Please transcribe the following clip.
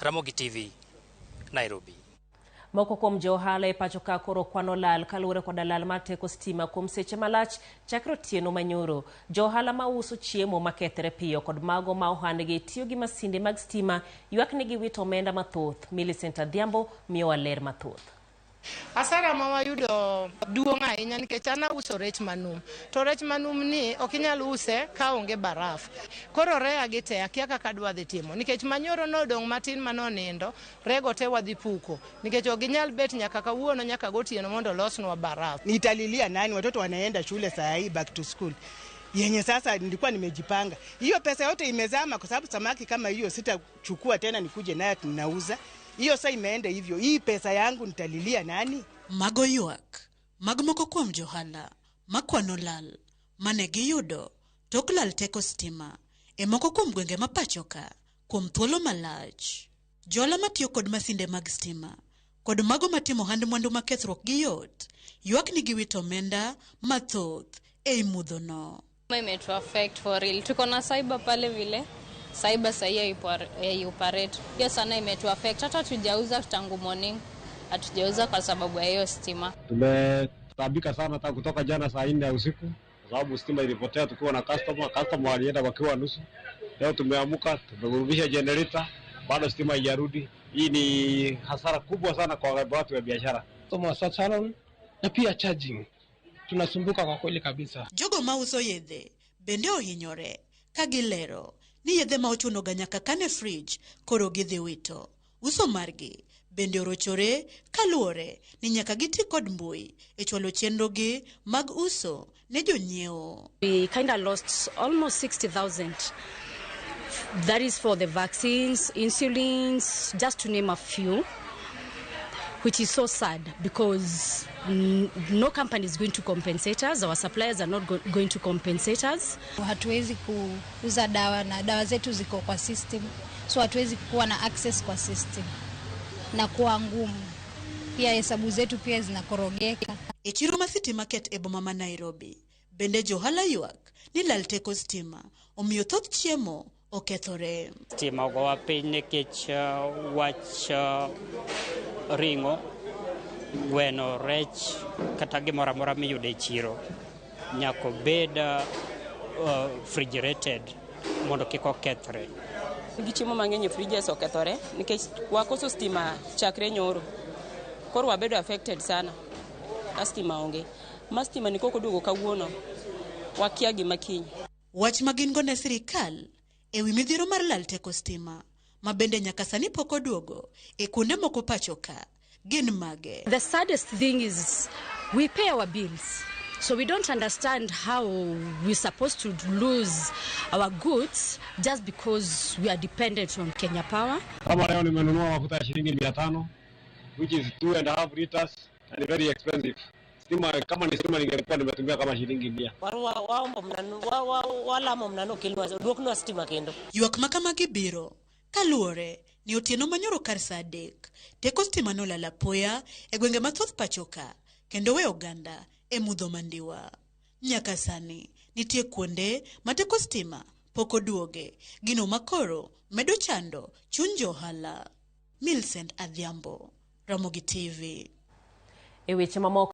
Ramogi TV, Nairobi. Moko kuom jo ohala e pacho ka koro kwano lal kaluwore koda lal mar teko stima kuom seche malach chakre otieno manyoro. Jo ohala ma uso chiemo makethre piyo kod mago ma ohandgi tiyo gi masinde mag stima ywak ni giwito omenda mathoth. Millicent Adhiambo miyowa ler mathoth. Asara ma wayudo duong' ahinya nikech an auso rech manum. To rech manum ni ok inyal use ka onge baraf. Koro reya gi te akia kaka adwa dhi timo nikech manyoro nodong' matin manonindo, rego te wadhi puko nikech ok ginyal bet nyaka kawuono nyaka gotieno mondo olosnwa baraf. Nitalilia nani? Watoto wanaenda shule saa hii back to school yenye sasa nilikuwa nimejipanga. Hiyo pesa yote imezama, kwa sababu samaki kama hiyo sitachukua tena nikuje nayo tunauza. Hiyo sasa imeenda hivyo. Hii pesa yangu nitalilia nani? Mago ywak mag moko kuom johala makwano lal mane giyudo tok lal teko stima e moko kuom gwenge ma pachoka kuom thuolo malach. Johala matiyo kod masinde mag stima kod mago matimo ohand mwandu ma kethruok gi yot ywak ni giwito omenda mathoth ei mudhono. Imetu affect for real. Tuko na cyber pale vile cyber sahii haioperate. Hiyo sana imetu affect. Hata hatujauza tangu morning, hatujauza kwa sababu ya hiyo stima. Tumetaabika sana tangu kutoka jana saa 4 ya usiku kwa sababu stima ilipotea tukiwa na customer. Customer walienda wakiwa nusu. Leo tumeamuka tumegurudisha generator, bado stima haijarudi. Hii ni hasara kubwa sana kwa watu wa biashara. Salon na pia charging tunasumbuka kwa kweli kabisa. Jogo mauso yedhe bende ohinyore ka gilero ni yedhe ma ochuno ga nyaka kan e frij koro gidhi wito. Uso margi bende orochore kaluwore ni nyaka giti kod mbui e chwalo chenrogi mag uso ne jonyiewo. We kind of lost almost 60,000. That is for the vaccines, insulins, just to name a few, which is so sad because no company is going to compensate us. Our suppliers are not going to compensate us. Hatuwezi kuuza dawa na dawa zetu ziko kwa system, so hatuwezi kuwa na access kwa system na kuwa ngumu. Pia hesabu zetu pia zinakorogeka. E chiro ma City Market e boma ma Nairobi, bende johala ywak ni lal teko stima omiyo thoth chiemo okethore. Stima ogowa piny nikech wach ring'o, gweno, rech kata gimoro amora miyudo e chiro nyaka obed refrigerated mondo kik okethre. Gi chiemo mang'eny e fridges okethore nikech wakoso stima chakre nyoro. Koro wabedo affected sana ka stima onge. Ma stima ni kok oduogo kawuono, wakia gima kiny. Wach ma gin go ne sirikal ewi midhiero mar lal teko stima ma bende nyaka sani pok oduogo e kuonde moko pacho ka gin mage. The saddest thing is we pay our bills. So we don't understand how we're supposed to lose our goods just because we are dependent on Kenya Power. Kama leo nimenunua mafuta ya shilingi 500 which is 2.5 liters and very expensive. Stima, kama ni stima ningekuwa nimetumia kama shilingi 100. Walamo mnano okelnwa oduoknwa stima kendo. Ywak ma kamagi biro kaluwore ni otieno manyoro kar saa 3 teko stima nolal apoya e gwenge mathoth pacho ka kendo we oganda e mudho mandiwa. Nyaka sani nitie kuonde ma teko stima pok oduoge, gino makoro medo chando chuny johala. Millicent Adhiambo, Ramogi TV. E weche mamoko.